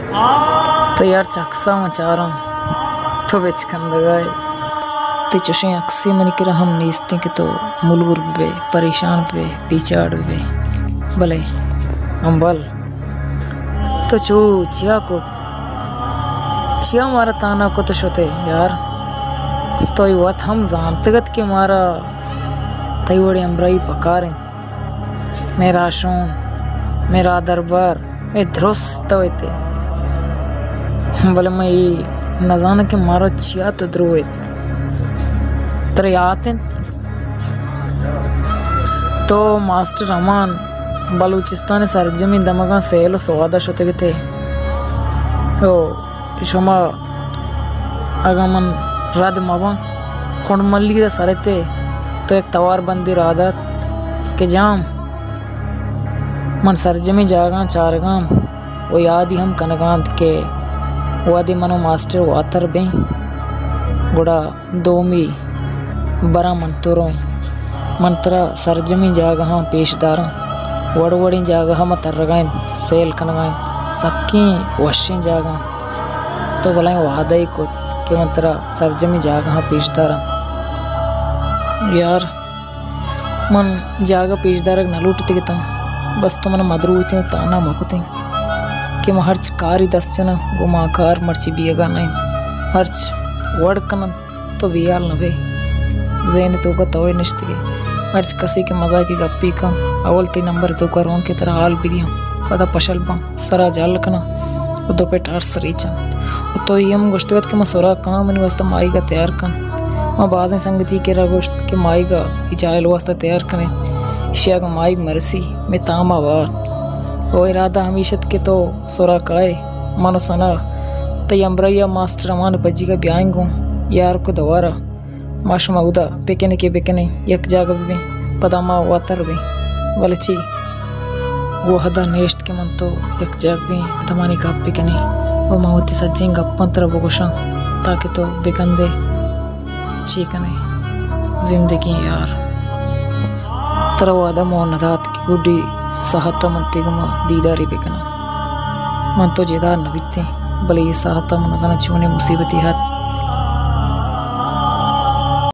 تو یار چکسا من چاراں، تو بچکندگائے۔ تئی چوشیں عکسے منی کرا ہم نیستیں کہ تو ملور بہ بئے، پریشان بہ بئے، پیچاڑ بہ بئے۔ بلے امبل، تو چو چیا کت؟ چیا مارا تانا کت شتے یار؟ تو اے وت ہم زانتگ ات کہ مارا تئی وڑیں ہمراہی پکار انت۔ مئے راہشون، مئے راہدربر، مئے درست توئے تے۔ بلے من اے نزاناں کہ مارا چیا تو دروہ ات۔ ترا یات انت؟ تو ماسٹر امان بلوچستان ءِ سرجمیں دمگاں سیل ءُ سواد ءَ شتگ ات ئے۔ او شما اگاں من رد مہ باں، کنڈملی ءَ را سر ات ئے، تو یک توار بندے راہ دات کہ جام من سرجمیں جاگہاں چارگاں ءُ یادی ہم کنگاں کہ وہدے من ءُ ماسٹر واتر بیں، گڑا دومی براں من تو رویں۔ من ترا سرجمیں جاگہاں پیش داراں۔ وڑ وڑیں جاگہاں ما ترگا انت، سیل کنگا انت۔ سکیں وشیں جاگہ انت۔ تو بلائیں وعدہ ئے کت کہ من ترا سرجمیں جاگہاں پیش داراں۔ یار، من جاگہ پیش دارگ نہ لوٹتگ اتاں، بس تو من مدروتیں ءُ تانا مہ کتیں کہ من ہرچ کارے دست جناں، گوں ما کار مرچی بیگا نہ انت۔ ہرچ وڑ کننت، تو بیال نہ بئے۔ ذہن ءِ توکا توئے نشتگے۔ ہرچ کسے کہ مزاکی گپے کن، اول تئی نمبر ءِ توکا رون کہ ترا حال بدیاں، پدا پشل باں، سرا جال کناں ءُ دو پٹ ارس ریچاں۔ ءُ تو اے ہم گوشتگ ات کہ من سرا کاں، منی واسطہ ماہیگا تیار کن۔ من بازیں سنگتی کرا گوشت کہ ماہیگا اے جاہل واسطہ تیار کنے، ایشی اگاں ماہیگ مرسی، مئے تاما بارت۔ او ارادہ ہمیش ات کہ تو سرا کائے، من ءُ ثنا تئی ہمراہی ءَ ماسٹر امان ءِ پجیگا بیائیں گوں یارک ءُ دوارا۔ ما شما اودا پکنکے بکنیں، یک جاگہ ببیں، پدا ما واتر بیں۔ بلے چی؟ وہدا نیشت کہ من تو یک جاگہ بیں، دمانے گپ بکنیں ءُ من وتی سجیں گپاں ترا بگوشاں تاکہ تو بگندے۔ چی کنئے؟ زندگی یار، ترا وعدہ مون نہ دات کہ گڈی ساعت ءَ من تئی گوما دیدارے بکناں۔ من تو جدا نہ بیتیں، بلے اے ساعت ءَ من نزاناں چونیں مصیبتے ات